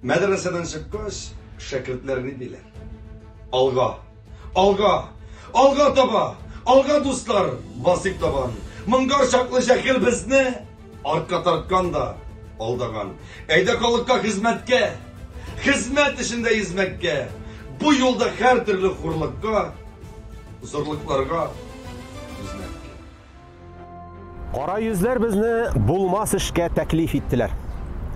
Мәдрәсәдән чыккач, шәкертләр ни диләр? Алга! Алга! Алга таба! Алга, дуслар! Басыйк табан! Моңгар чаклы җәһел безне артка тарткан да алдаган. Әйдә халыкка хезмәткә! Хезмәт эшендә йөзмәккә! Бу юлда һәртөрле хурлыкка, зорлыкларга түзмәккә. Кара йөзләр безне булмас эшкә тәклиф иттеләр.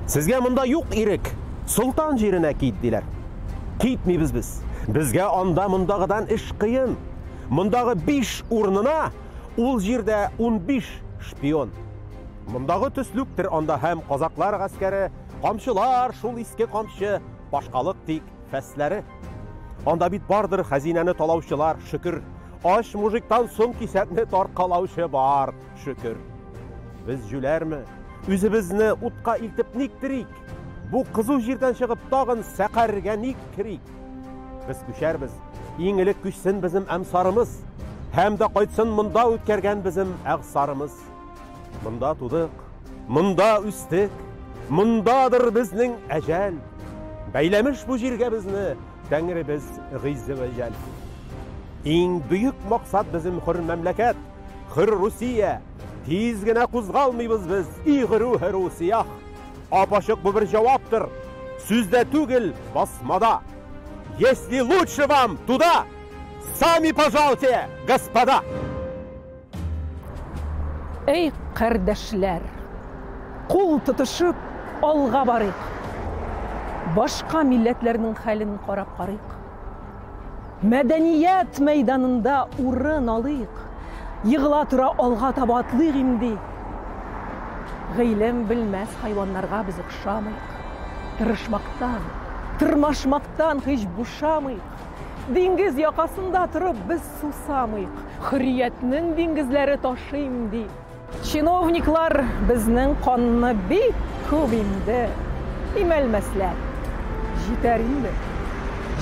Сезгә монда юк ирек, солтан җиренә кит, диләр. Китмибез без. Безгә анда мондагыдан эш кыен. Мондагы биш урынына ул җирдә 15 шпион. Мондагы төслүктер анда һәм казаклар гаскәре, камчылар, шул иске камчы, башкалык тик фәсләре. Анда бит бардыр хәзинәне талаучылар, шөкер. Ач мужиктан соң кисәкне тарткалаучы бар, шөкер. Без җүләрме? Үзебезне утка илтеп ник терик? Бу кызу җирдән чыгып тагын сәкәргә ник керик? Без күчәрбез. Иң элек күчсен безнең әмсарымыз. Һәм дә кайтсын монда үткәргән безнең әгъсарымыз. Монда тудык, монда үстек, мондадыр безнең әҗәл. Бәйләмеш бу җиргә безне Тәңребез Гыйззе вә Җәл. Иң бөек максат безнең хөр мәмләкәт, хөр Русия. Тиз генә кузгалмыйбыз без, и гөрүһе Русиях. Ап-ачык бу бер җаваптыр, сүздә түгел, басмада. Если лучше вам туда, сами пожалуйте, господа! Әй, кардәшләр, кул тотышып алга барыйк. Башка милләтләрнең хәлен карап карыйк. Мәдәният мәйданында урын алыйк. Егыла тора алга таба атлыйк имди. Гыйлем белмәс хайваннарга без охшамыйк. Тырышмактан, тырмашмактан һич бушамыйк. Диңгез якасында торып без сусамыйк. Хөрриятнең диңгезләре ташыйм ди. Чиновниклар безнең канны бик күп имде. Имәлмәсләр. Җитәр инде.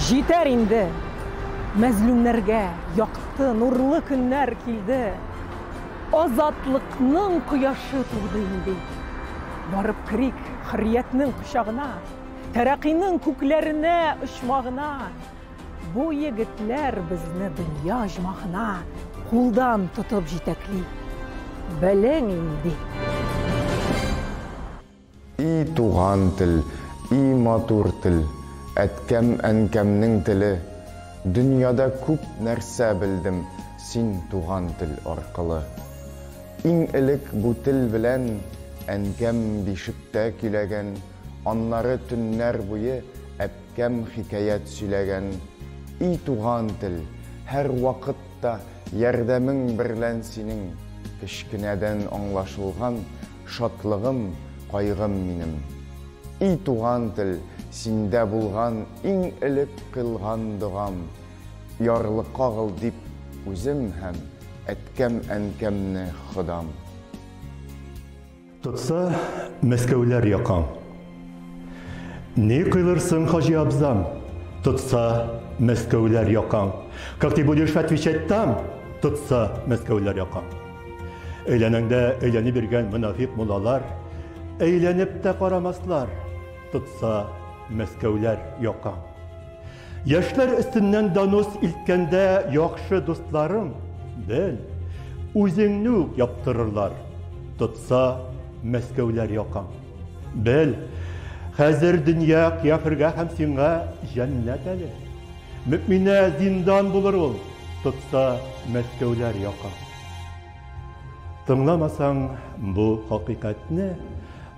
Җитәр инде. Мәзлүмнәргә якты, нурлы көннәр килде. Азатлыкның кояшы туды инде. Барып керик хөрриятнең кочагына. Тәрәкыйнең күкләренә очмагына. Бу егетләр безне дөнья оҗмахына кулдан тотып җитәкли. Белең инде. И туган тел, и матур тел, Әткәм-әнкәмнең теле. Дөньяда күп нәрсә белдем Син туган тел аркылы. Иң элек бу тел белән Әнкәм бишектә көйләгән, Аннары төннәр буе Әбкәм хикәят сөйләгән. И туган тел, һәрвакытта Ярдәмең берлән синең Кечкенәдән аңлашылган Шатлыгым, кайгым минем. И туган тел, синдә булган Иң элек кыйлган догам, Ярлыкагыл дип үзем һәм Әткәм-әнкәмне Ходам. Тотса, Мәскәүләр якаң. Ни кыйлырсың, хаҗи абзам? Тотса, Мәскәүләр якаң. Как ты будешь отвечать там? Тотса, Мәскәүләр якаң. Әйләнәңдә әйләнеп йөргән монафик муллалар әйләнеп тә карамаслар. Тотса, Мәскәүләр якаң. Яшьләр өстеннән донос илткәндә яхшы дусларың, бел, үзеңне үк яптырырлар. Тотса, Мәскәүләр якаң. Бел, хәзер дөнья кяфергә һәм сиңа җәннәт әле. Мөэминә зиндан булыр ул, тотса, Мәскәүләр якаң. Тыңламасаң бу хакыйкатьне,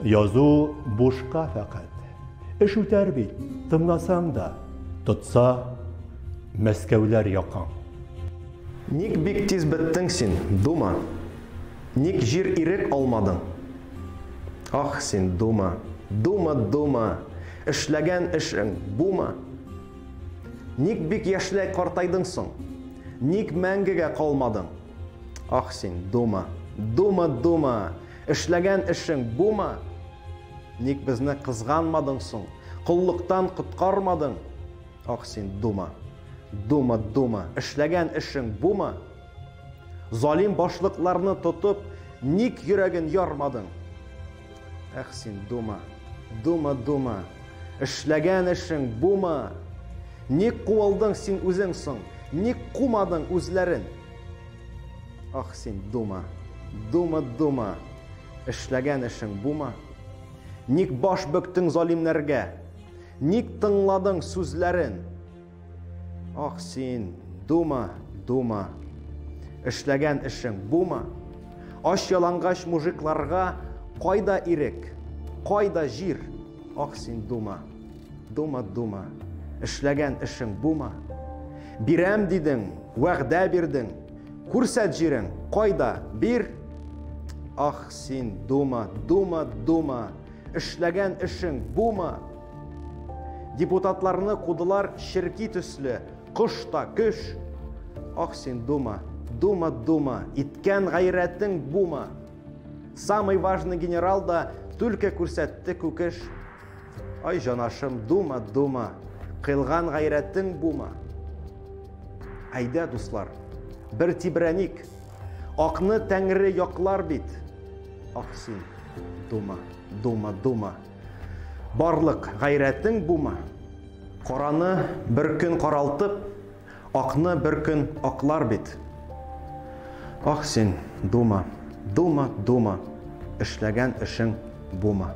язу бушка фәкать. Эш үтәр бит, тыңласаң да, тотса Мәскәүләр якаң. Ник бик тиз беттең син, Дума? Ник җир ирек алмадың? Ах син, Дума, Дума, Дума, Эшләгән эшең бума? Ник бик яшьләй картайдың соң? Ник мәңгегә калмадың? Ах син, Дума, Дума, Дума, Эшләгән эшең бума? Ник безне кызганмадың соң? Коллыктан коткармадың? Ах син, Дума! Дума, Дума! Эшләгән эшең бума? Залим башлыкларны тотып, ник йөрәген ярмадың? Эх син, Дума! Дума, Дума! Эшләгән эшең бума? Ник куылдың син үзең соң? Ник кумадың үзләрен? Ах син, Дума, Дума, Дума, эшләгән эшең бума? Ник баш бөктең залимнәргә? Ник тыңладың сүзләрен? Ах син, Дума, Дума, эшләгән эшең бума? Ач ялангач мужикларга кайда ирек, кайда җир? Ах син, Дума, Дума, Дума, эшләгән эшең бума? Бирәм дидең, вәгъдә бирдең, күрсәт җирең, кайда, бир? Ах син, Дума, Дума, Дума, эшләгән эшең бума? Депутатларны кудылар черки төсле, кош та көш. Ах син, Дума, Дума, Дума, иткән гайрәтең бума? Самый важный генерал да түлке күрсәтте күкеш. Ай җанашым, Дума, Дума, кыйлган гайрәтең бума? Әйдә, дуслар, бер тибрәник, акны Тәңре яклар бит. Ах син, Дума, Дума, Дума, барлык гайрәтең бума? Караны бер көн каралтып, акны бер көн аклар бит. Ах син, Дума, Дума, Дума, эшләгән эшең бума?